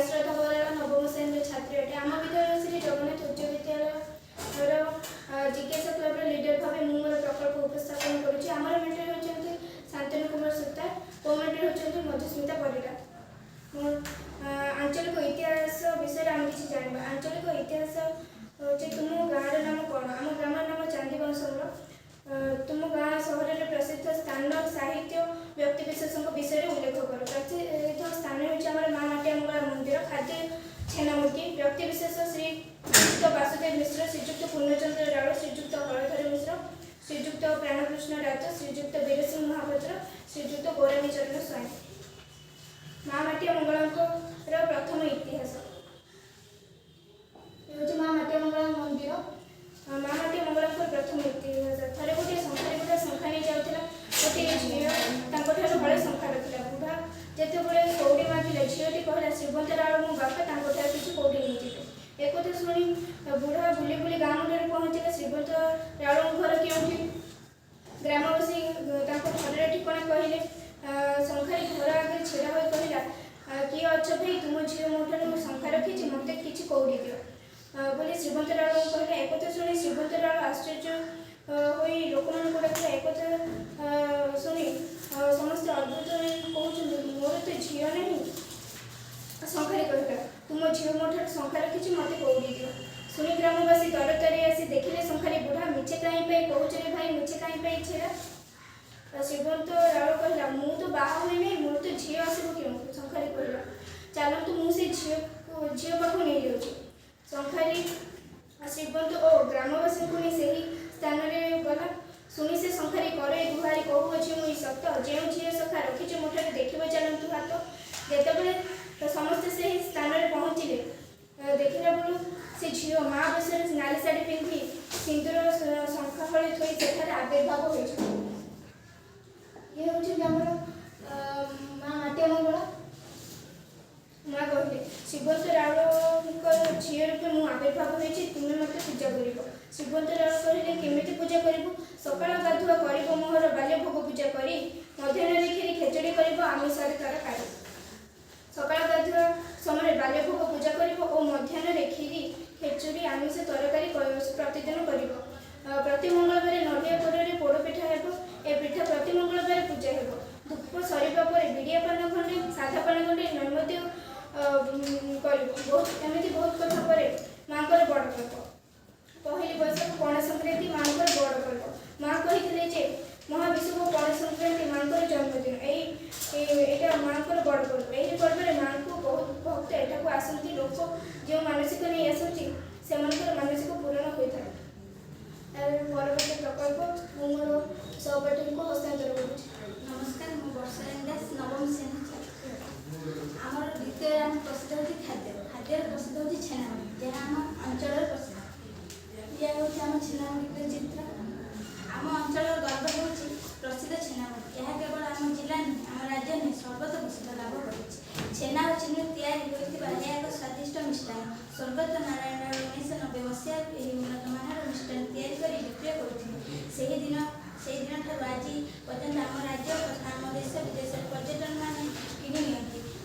ଶ୍ରଦ୍ଧା ବରାଳ, ନବମ ଶ୍ରେଣୀର ଛାତ୍ରୀ ଅଟେ। ଆମ ବିଦ୍ୟାଳୟ ଶ୍ରୀ ଜଗନ୍ନାଥ ଉଚ୍ଚ ବିଦ୍ୟାଳୟର ଜିଜ୍ଞାସା କ୍ଲବର ଲିଡର ଭାବେ ମୁଁ ମୋର ପ୍ରକଳ୍ପ ଉପସ୍ଥାପନ କରୁଛି। ଆମର ମେଣ୍ଟର ହେଉଛନ୍ତି ଶାନ୍ତନୁ କୁମାର ସୂତାର, କୋ ମେଣ୍ଟର ହେଉଛନ୍ତି ମଧୁସ୍ମିତା ପରିଡ଼ା। ମୁଁ ଆଞ୍ଚଳିକ ଇତିହାସ ବିଷୟରେ ଆମେ କିଛି ଜାଣିବା। ଆଞ୍ଚଳିକ ଇତିହାସ ହେଉଛି, ତୁମ ଗାଁର ନାମ କ'ଣ? ଆମ ଗ୍ରାମର ନାମ ଚାନ୍ଦିବଂଶମୂଳ। ତୁମ ଗାଁ ସହରରେ ପ୍ରସିଦ୍ଧ ସ୍ଥାନ, ସାହିତ୍ୟ, ବ୍ୟକ୍ତିବିଶେଷଙ୍କ ବିଷୟରେ ଉଲ୍ଲେଖ କର। ପ୍ରସିଦ୍ଧ ସ୍ଥାନ ହେଉଛି ଆମର ମା ମାଟିଆ ମଙ୍ଗଳା ମନ୍ଦିର। ଖାଦ୍ୟ ଛେନାମୁଡ଼କି। ବ୍ୟକ୍ତିବିଶେଷ ଶ୍ରୀଯୁକ୍ତ ବାସୁଦେବ ମିଶ୍ର, ଶ୍ରୀଯୁକ୍ତ ପୂର୍ଣ୍ଣଚନ୍ଦ୍ର ରାଉଳ, ଶ୍ରୀଯୁକ୍ତ ହଳଧର ମିଶ୍ର, ଶ୍ରୀଯୁକ୍ତ ପ୍ରାଣକୃଷ୍ଣ ରାଉତ, ଶ୍ରୀଯୁକ୍ତ ବୀରସିଂହ ମହାପାତ୍ର, ଶ୍ରୀଯୁକ୍ତ ଗୌରାଣୀ ଚରଣ ସ୍ୱାଇଁ। ମା ମାଟିଆ ମଙ୍ଗଳାଙ୍କର ପ୍ରଥମ ଇତିହାସ ହେଉଛି ମା ମାଟିଆ ମଙ୍ଗଳା ମନ୍ଦିର। ମା ମାଟିଆ ମଙ୍ଗଳାଙ୍କର ପ୍ରଥମ ଇତିହାସ। ଥରେ ଗୋଟିଏ ଶଙ୍ଖାରି ବୁଢ଼ା ଶଙ୍ଖା ନେଇ ଯାଉଥିଲା। ଗୋଟିଏ ଝିଅ ତାଙ୍କଠାରୁ ହଳେ ଶଙ୍ଖା ରଖିଲା। ବୁଢ଼ା ଯେତେବେଳେ କଉଡ଼ି ମାଗିଲେ, ଝିଅଟି କହିଲା, "ଶ୍ରୀବନ୍ତ ରାଉଳ ମୋ ବାପା, ତାଙ୍କଠାରୁ କିଛି କଉଡ଼ି ନେଇଯିବେ।" ଏକଥା ଶୁଣି ବୁଢ଼ା ବୁଲି ବୁଲି ଗାଁ ମୁଣ୍ଡରେ ପହଞ୍ଚିଲା। "ଶ୍ରୀବନ୍ତ ରାଉଳଙ୍କ ଘର କେଉଁଠି?" ଗ୍ରାମବାସୀ ତାଙ୍କ ଘରର ଠିକଣା କହିଲେ। ଶଙ୍ଖାରି ଘର ଆଗରେ ଛିଡ଼ା ହୋଇ କହିଲା, "କିଏ ଅଛ ଭାଇ? ତୁମ ଝିଅ ମୋ ଠାରୁ ଶଙ୍ଖା ରଖିଛି, ମୋତେ କିଛି କଉଡ଼ି ଦିଅ" ବୋଲି ଶ୍ରୀବନ୍ତ ରାଉଳଙ୍କୁ କହିଲା। ଏକଥା ଶୁଣି ଶ୍ରୀବନ୍ତ ରାଉଳ ଆଶ୍ଚର୍ଯ୍ୟ ହୋଇ ଲୋକମାନଙ୍କୁ ଡାକିଲା। ଏକଥା ଶୁଣି ସମସ୍ତେ ଅଦ୍ଭୁତ ହୋଇ କହୁଛନ୍ତି, "ମୋର ତ ଝିଅ ନାହିଁ।" ଶଙ୍ଖାରି କହିଲା, "ତୁମ ଝିଅ ମୋ ଠାରୁ ଶଙ୍ଖା ରଖିଛି, ମୋତେ କଉଡ଼ି ଦିଅ।" ଶୁଣି ଗ୍ରାମବାସୀ ତରତରି ଆସି ଦେଖିଲେ ଶଙ୍ଖାରି ବୁଢ଼ା। "ମିଛ କାହିଁ ପାଇଁ କହୁଛ ରେ ଭାଇ, ମିଛ କାହିଁ ପାଇଁ ଛେରା?" ଶ୍ରୀବନ୍ତ ରାଉଳ କହିଲା, "ମୁଁ ତ ବାହା ହୋଇନାହିଁ, ମୋର ତ ଝିଅ ଆସିବ କେଉଁଠୁ?" ଶଙ୍ଖାରି କହିଲା, "ଚାଲନ୍ତୁ, ମୁଁ ସେ ଝିଅକୁ ଝିଅ ପାଖକୁ ନେଇଯାଉଛି।" ଶଙ୍ଖାରି ଶ୍ରୀବନ୍ତ ଓ ଗ୍ରାମବାସୀଙ୍କୁ ନେଇ ସେହି ସ୍ଥାନରେ ଗଲା। ଶୁଣି ସେ ଶଙ୍ଖାରି କରେ ଗୁହାରି, କହୁଅଛି ମୁଇଁ ସତ, ଯେଉଁ ଝିଅ ସଖା ରଖିଛ ମୋଠାରୁ, ଦେଖିବ ଚାଲନ୍ତୁ ହାତ। ଯେତେବେଳେ ସମସ୍ତେ ସେହି ସ୍ଥାନରେ ପହଞ୍ଚିଲେ, ଦେଖିଲା ବେଳୁ ସେ ଝିଅ ମା ବେଶରେ ନାଲି ଶାଢ଼ୀ ପିନ୍ଧି ସିନ୍ଦୁର ଶଙ୍ଖା ହଳେ ଥୋଇ ସେଠାରେ ଆବିର୍ଭାବ ହୋଇଛନ୍ତି। ଇଏ ହେଉଛନ୍ତି ଆମର ମା ମାଟିଆ ମଙ୍ଗଳା। ମା କହିଲେ, "ଶିବନ୍ତ ରାଉଳଙ୍କର ଝିଅ ରୂପେ ମୁଁ ଆବିର୍ଭାବ ହୋଇଛି, ତୁମେ ମୋତେ ପୂଜା କରିବ।" ଶିବନ୍ତ ରାଉଳ କହିଲେ, "କେମିତି ପୂଜା କରିବୁ?" ସକାଳ ଗାଧୁଆ କରିବ ମୋହର ବାଲ୍ୟ ଭୋଗ ପୂଜା କରି, ମଧ୍ୟାହ୍ନରେ କ୍ଷୀରି ଖେଚୁଡ଼ି କରିବ ଆମିଷରେ ତରକାରୀ। ସକାଳ ଗାଧୁଆ ସମୟରେ ବାଲ୍ୟ ଭୋଗ ପୂଜା କରିବ ଓ ମଧ୍ୟାହ୍ନରେ କ୍ଷୀରି, ଖେଚୁଡ଼ି, ଆମିଷ ତରକାରୀ ପ୍ରତିଦିନ କରିବ। ପ୍ରତି ମଙ୍ଗଳବାର ନଡ଼ିଆ କୋରରେ ପୋଡ଼ ପିଠା ହେବ। ଏ ପିଠା ପ୍ରତି ମଙ୍ଗଳବାର ପୂଜା ହେବ। ଧୂପ ସରିବା ପରେ ବିଡ଼ିଆ ପାନ ଖଣ୍ଡେ, ସାଧା ପାନ ଖଣ୍ଡେ ନୈବେଦ୍ୟ କରିବ। ବହୁତ ଏମିତି ବହୁତ କଥା ପରେ ମାଙ୍କର ବଡ଼ ପର୍ବ ପହିଲି ବୈଶାଖ, ପଣା ସଂକ୍ରାନ୍ତି ମାଙ୍କର ବଡ଼ ପର୍ବ। ମା କହିଥିଲେ ଯେ ମହାବିଷୁବ ପଣା ସଂକ୍ରାନ୍ତି ମାଙ୍କର ଜନ୍ମଦିନ। ଏଇଟା ମାଙ୍କର ବଡ଼ ପର୍ବ। ଏହି ପର୍ବରେ ମାଙ୍କୁ ବହୁତ ଭକ୍ତ ଏଠାକୁ ଆସନ୍ତି। ଲୋକ ଯେଉଁ ମାନସିକ ନେଇ ଆସନ୍ତି, ସେମାନଙ୍କର ମାନସିକ ପୂରଣ ହୋଇଥାଏ। ତାର ପରବର୍ତ୍ତୀ ପ୍ରକଳ୍ପ ମୁଁ ମୋର ସହପାଠୀଙ୍କୁ ହସ୍ତାନ୍ତର କରୁଛି। ନମସ୍କାର, ମୁଁ ବର୍ଷାରାଣୀ ଦାସ, ନବମ ଶ୍ରେଣୀ ଛାତ୍ରୀ। ଆମର ଦ୍ୱିତୀୟରେ ଆମ ପ୍ରସିଦ୍ଧ ହେଉଛି ଖାଦ୍ୟ। ଖାଦ୍ୟରେ ପ୍ରସିଦ୍ଧ ହେଉଛି ଛେନାମୁଢ଼ି, ଯାହା ଆମ ଅଞ୍ଚଳରେ ପ୍ରସିଦ୍ଧ। ଇଏ ହେଉଛି ଆମ ଛେନାମୁଢ଼ିର ଚିତ୍ର। ଆମ ଅଞ୍ଚଳର ଗର୍ବ ହେଉଛି ପ୍ରସିଦ୍ଧ ଛେନାମୁଢ଼ି। ଏହା କେବଳ ଆମ ଜିଲ୍ଲା ନୁହେଁ, ଆମ ରାଜ୍ୟ ନୁହେଁ, ସର୍ବତ୍ର ପ୍ରସିଦ୍ଧ ଲାଭ କରିଛି। ଛେନା ଓ ଚିନିରୁ ତିଆରି ହୋଇଥିବା ଏହା ଏକ ସ୍ୱାଦିଷ୍ଟ ମିଷ୍ଟାନ୍ନ। ସ୍ୱର୍ଗତ ନାରାୟଣ ରାଉଳ 1990 ମସିହାରୁ ଏହି ଉନ୍ନତମାନର ମିଷ୍ଟାନ୍ନ ତିଆରି କରି ବିକ୍ରୟ କରୁଥିଲେ। ସେହି ଦିନଠାରୁ ଆଜି ପର୍ଯ୍ୟନ୍ତ ଆମ ରାଜ୍ୟ ତଥା ଆମ ଦେଶ ବିଦେଶରେ ପର୍ଯ୍ୟଟକମାନେ କିଣି ନିଅନ୍ତି।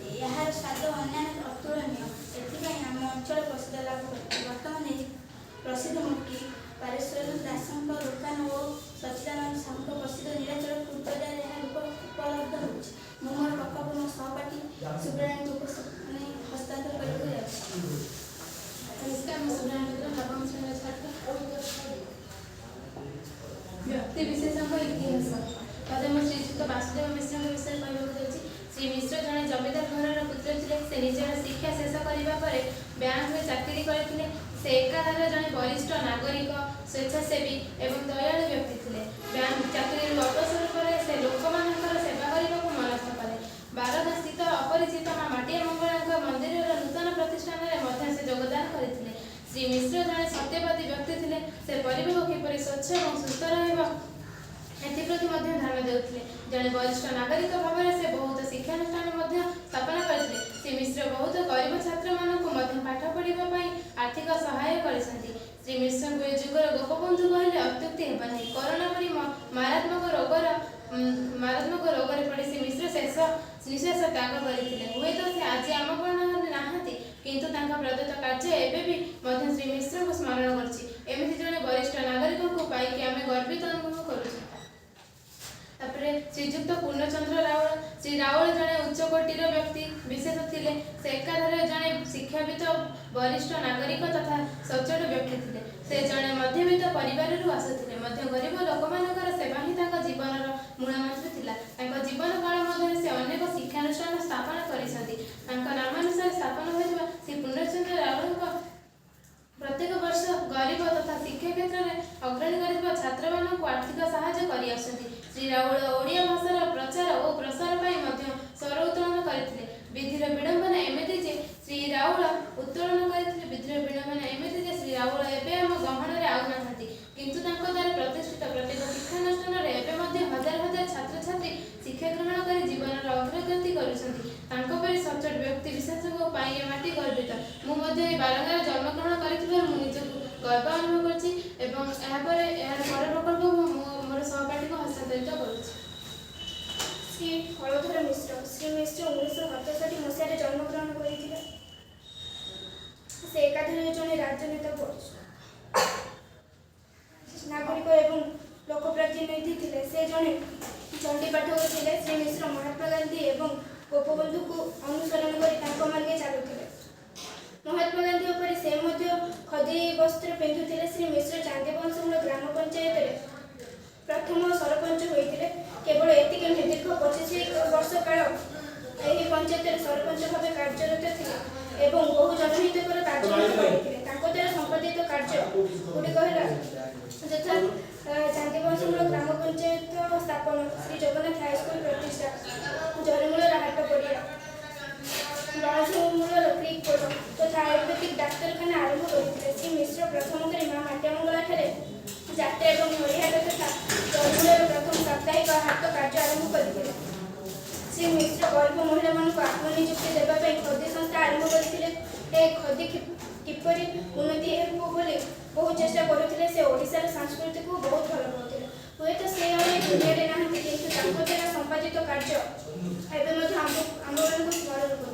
ଏହାର ସ୍ୱାଦ ଅନ୍ୟାନ୍ୟ ଅତୁଳନୀୟ। ଏଥିପାଇଁ ଆମ ଅଞ୍ଚଳ ପ୍ରସିଦ୍ଧ ଲାଭ କରିଛି। ବର୍ତ୍ତମାନ ଏହି ପ୍ରସିଦ୍ଧ ମୁଡ଼କି ପାରେଶ୍ୱର ଦାସଙ୍କ ଦୋକାନ ଓ ସଚିଦାନନ୍ଦ ସାହୁଙ୍କ ପ୍ରସିଦ୍ଧ ନୀଳାଚଳ ଫୁଡ ବଜାରରେ ଏହା ଉପଲବ୍ଧ ହେଉଛି। ମୁଁ ମୋର ପ୍ରକଳ୍ପ ମୋ ସହପାଠୀ ସୁବ୍ରରାଣୀଙ୍କୁ ମାନେ ହସ୍ତାନ୍ତର କରିବାକୁ ଯାଉଛି। ନମସ୍କାର, ମୁଁ ସୁବ୍ରାଣୀ ମିତ୍ର, ନବମ ଶ୍ରେଣୀର ଛାତ୍ର। ବ୍ୟକ୍ତି ବିଶେଷଙ୍କ ଇତିହାସ। ପ୍ରଥମେ ମୁଁ ଶ୍ରୀଯୁକ୍ତ ବାସୁଦେବ ମିଶ୍ରଙ୍କ ବିଷୟରେ କହିବାକୁ ଯାଉଛି। ଶ୍ରୀ ମିଶ୍ର ଜଣେ ଜମିଦାର ଘରର ପୁତ୍ର ଥିଲେ। ସେ ନିଜର ଶିକ୍ଷା ଶେଷ କରିବା ପରେ ବ୍ୟାଙ୍କରେ ଚାକିରି କରିଥିଲେ। ସେ ଏକାଧାରରେ ଜଣେ ବରିଷ୍ଠ ନାଗରିକ, ସ୍ୱେଚ୍ଛାସେବୀ ଏବଂ ଦୟାଳୁ ବ୍ୟକ୍ତି ଥିଲେ। ବ୍ୟାଙ୍କ ଚାକିରିରୁ ଅବସର ପରେ ସେ ଲୋକମାନଙ୍କର ସେବା କରିବାକୁ ମନସ୍ଥ କଲେ। ବାରଦା ସ୍ଥିତ ଅପରିଚିତ ମା ମାଟିଆ ମଙ୍ଗଳାଙ୍କ ମନ୍ଦିରର ନୂତନ ପ୍ରତିଷ୍ଠାନରେ ମଧ୍ୟ ସେ ଯୋଗଦାନ କରିଥିଲେ। ଶ୍ରୀ ମିଶ୍ର ଜଣେ ସତ୍ୟବାଦୀ ବ୍ୟକ୍ତି ଥିଲେ। ସେ ପରିବେଶ କିପରି ସ୍ୱଚ୍ଛ ଏବଂ ସୁସ୍ଥ ରହିବ, ଏଥିପ୍ରତି ମଧ୍ୟ ଧ୍ୟାନ ଦେଉଥିଲେ। ଜଣେ ବରିଷ୍ଠ ନାଗରିକ ଭାବରେ ସେ ବହୁତ ଶିକ୍ଷାନୁଷ୍ଠାନ ମଧ୍ୟ ସ୍ଥାପନ କରିଥିଲେ। ଶ୍ରୀ ମିଶ୍ର ବହୁତ ଗରିବ ଛାତ୍ରମାନଙ୍କୁ ମଧ୍ୟ ପାଠ ପଢ଼ିବା ପାଇଁ ଆର୍ଥିକ ସହାୟ କରିଛନ୍ତି। ଶ୍ରୀ ମିଶ୍ରଙ୍କୁ ଏ ଯୁଗର ଗୋପବନ୍ଧୁ କହିଲେ ଅତ୍ୟୁକ୍ତି ହେବ ନାହିଁ। କରୋନା ଭଳି ମାରାତ୍ମକ ରୋଗରେ ପଡ଼ି ଶ୍ରୀ ମିଶ୍ର ଶେଷ ନିଶ୍ୱାସ ତ୍ୟାଗ କରିଥିଲେ। ହୁଏତ ସେ ଆଜି ଆମ ଗଣରେ ନାହାନ୍ତି। କିନ୍ତୁ ତାଙ୍କ ପ୍ରଦତ୍ତ କାର୍ଯ୍ୟ ଏବେ ବି ମଧ୍ୟ ଶ୍ରୀ ମିଶ୍ରଙ୍କୁ ସ୍ମରଣ କରୁଛି। ଏମିତି ଜଣେ ବରିଷ୍ଠ ନାଗରିକଙ୍କୁ ପାଇକି ଆମେ ଗର୍ବିତ ଅନୁଭବ କରୁଛୁ। ତାପରେ ଶ୍ରୀଯୁକ୍ତ ପୂର୍ଣ୍ଣଚନ୍ଦ୍ର ରାଉଳ। ଶ୍ରୀ ରାଉଳ ଜଣେ ଉଚ୍ଚକୋଟୀର ବ୍ୟକ୍ତି ବିଶେଷ ଥିଲେ। ସେ ଏକାଧାରରେ ଜଣେ ଶିକ୍ଷାବିତ, ବରିଷ୍ଠ ନାଗରିକ ତଥା ସଚ୍ଚୋଟ ବ୍ୟକ୍ତି ଥିଲେ। ସେ ଜଣେ ମଧ୍ୟବିତ୍ତ ପରିବାରରୁ ଆସୁଥିଲେ ମଧ୍ୟ ଗରିବ ଲୋକମାନଙ୍କର ସେବା ହିଁ ତାଙ୍କ ଜୀବନର ମୂଳମନ୍ତ୍ର ଥିଲା। ତାଙ୍କ ଜୀବନ କାଳ ମଧ୍ୟରେ ସେ ଅନେକ ଶିକ୍ଷାନୁଷ୍ଠାନ ସ୍ଥାପନ କରିଛନ୍ତି। ତାଙ୍କ ନାମାନୁସାରେ ସ୍ଥାପନ ହୋଇଥିବା ଶ୍ରୀ ପୂର୍ଣ୍ଣଚନ୍ଦ୍ର ରାଉଳଙ୍କ ପ୍ରତ୍ୟେକ ବର୍ଷ ଗରିବ ତଥା ଶିକ୍ଷା କ୍ଷେତ୍ରରେ ଅଗ୍ରଣୀ କରିଥିବା ଛାତ୍ରମାନଙ୍କୁ ଆର୍ଥିକ ସାହାଯ୍ୟ କରିଆସୁଛନ୍ତି। ଶ୍ରୀ ରାଉଳ ଓଡ଼ିଆ ଭାଷାର ପ୍ରଚାର ଓ ପ୍ରସାର ପାଇଁ ମଧ୍ୟ ସ୍ୱର ଉତ୍ତୋଳନ କରିଥିଲେ। ବିଧିର ବିଡ଼ମ୍ବନା ଏମିତି ଯେ ଶ୍ରୀ ରାଉଳ ଉତ୍ତୋଳନ କରିଥିଲେ। ବିଧିର ବିଡ଼ମ୍ବନା ଏମିତି ଯେ ଶ୍ରୀ ରାଉଳ ଏବେ ଆମ ଗହଣରେ ଆଉ ନାହାନ୍ତି, କିନ୍ତୁ ତାଙ୍କ ଦ୍ୱାରା ପ୍ରତିଷ୍ଠିତ ପ୍ରତ୍ୟେକ ଶିକ୍ଷାନୁଷ୍ଠାନରେ ଏବେ ମଧ୍ୟ ହଜାର ହଜାର ଛାତ୍ରଛାତ୍ରୀ ଶିକ୍ଷା ଗ୍ରହଣ କରି ଜୀବନର ଅଗ୍ରଗତି କରୁଛନ୍ତି। ତାଙ୍କ ପରି ସଚ୍ଚୋଟ ବ୍ୟକ୍ତି ବିଶେଷଙ୍କ ପାଇଁ ଏ ମାଟି ଗର୍ବିତ। ମୁଁ ମଧ୍ୟ ଏହି ବାରଙ୍ଗାରେ ଜନ୍ମଗ୍ରହଣ କରିଥିବାରୁ ମୁଁ ନିଜକୁ ଗର୍ବ ଅନୁଭବ କରୁଛି ଏବଂ ଏହାପରେ ଏହାର ପର ପ୍ରକଳ୍ପ ମୁଁ ମୋର ସହପାଠୀକୁ ହସ୍ତାନ୍ତରିତ କରୁଛି। ଶ୍ରୀ ହଳଧର ମିଶ୍ର। ଶ୍ରୀ ମିଶ୍ର 1967 ମସିହାରେ ଜନ୍ମଗ୍ରହଣ କରିଥିଲେ। ସେ ଏକାଧାରରେ ଜଣେ ରାଜନେତା, ବରିଷ୍ଠ ନାଗରିକ ଏବଂ ଲୋକପ୍ରତିନିଧି ଥିଲେ। ସେ ଜଣେ ଚଣ୍ଡୀ ପାଠକ ଥିଲେ। ଶ୍ରୀ ମିଶ୍ର ମହାତ୍ମା ଗାନ୍ଧୀ ଏବଂ ଗୋପବନ୍ଧୁଙ୍କୁ ଅନୁସରଣ କରି ତାଙ୍କ ମାର୍ଗେ ଚାଲୁଥିଲେ। ମହାତ୍ମା ଗାନ୍ଧୀ ଉପରେ ସେ ମଧ୍ୟ ଖଦି ବସ୍ତ୍ର ପିନ୍ଧୁଥିଲେ। ଶ୍ରୀ ମିଶ୍ର ଚାନ୍ଦିବଂଶମୂଳ ଗ୍ରାମ ପଞ୍ଚାୟତରେ ପ୍ରଥମ ସରପଞ୍ଚ ହୋଇଥିଲେ। କେବଳ ଏତିକି ନୁହେଁ, ଦୀର୍ଘ 25 ବର୍ଷ କାଳ ଏହି ପଞ୍ଚାୟତରେ ସରପଞ୍ଚ ଭାବେ କାର୍ଯ୍ୟରତ ଥିଲେ ଏବଂ ବହୁ ଜନହିତକର କାର୍ଯ୍ୟ ମଧ୍ୟ କରିଥିଲେ। ତାଙ୍କ ଦ୍ୱାରା ସମ୍ପାଦିତ କାର୍ଯ୍ୟ ଗୁଡ଼ିକ ହେଲା ଯଥା ଚାନ୍ଦିବଂଶମୂଳ ଗ୍ରାମ ପଞ୍ଚାୟତ ସ୍ଥାପନ, ଶ୍ରୀ ଜଗନ୍ନାଥ ହାଇସ୍କୁଲ ପ୍ରତିଷ୍ଠା, ଜରିମୂଳର ହାଟ ପଡ଼ିଆ, ବାଉଁଶମୂଳର କ୍ରିକ୍ ପୋଲ ତଥା ଆୟୁର୍ବେଦିକ ଡାକ୍ତରଖାନା ଆରମ୍ଭ କରିଥିଲେ। ଶ୍ରୀ ମିଶ୍ର ପ୍ରଥମ କରି ମା ମାଟିଆମଙ୍ଗଳାଠାରେ ଯାତ୍ରା ଏବଂ ହରିହାଟ ତଥା ଜରିମୂଳର ପ୍ରଥମ ସାପ୍ତାହିକ ହାଟ କାର୍ଯ୍ୟ ଆରମ୍ଭ କରିଥିଲେ। ଶ୍ରୀ ମିଶ୍ର ଗରିବ ମହିଳାମାନଙ୍କୁ ଆତ୍ମନିଯୁକ୍ତି ଦେବା ପାଇଁ ଖଦି ସଂସ୍ଥା ଆରମ୍ଭ କରିଥିଲେ। ଏ ଖଦି କିପରି ଉନ୍ନତି ହେବ ବୋଲି ବହୁ ଚେଷ୍ଟା କରୁଥିଲେ। ସେ ଓଡ଼ିଶାର ସଂସ୍କୃତିକୁ ବହୁତ ଭଲ ପାଉଥିଲେ। ହୁଏତ ସେ ଆଉ ଏ ଦୁନିଆରେ ନାହାନ୍ତି, କିନ୍ତୁ ତାଙ୍କ ଦ୍ୱାରା ସମ୍ପାଦିତ କାର୍ଯ୍ୟ ଏବେ ମଧ୍ୟ ଆମ୍ଭମାନଙ୍କୁ ସ୍ମରଣ କରୁଛି।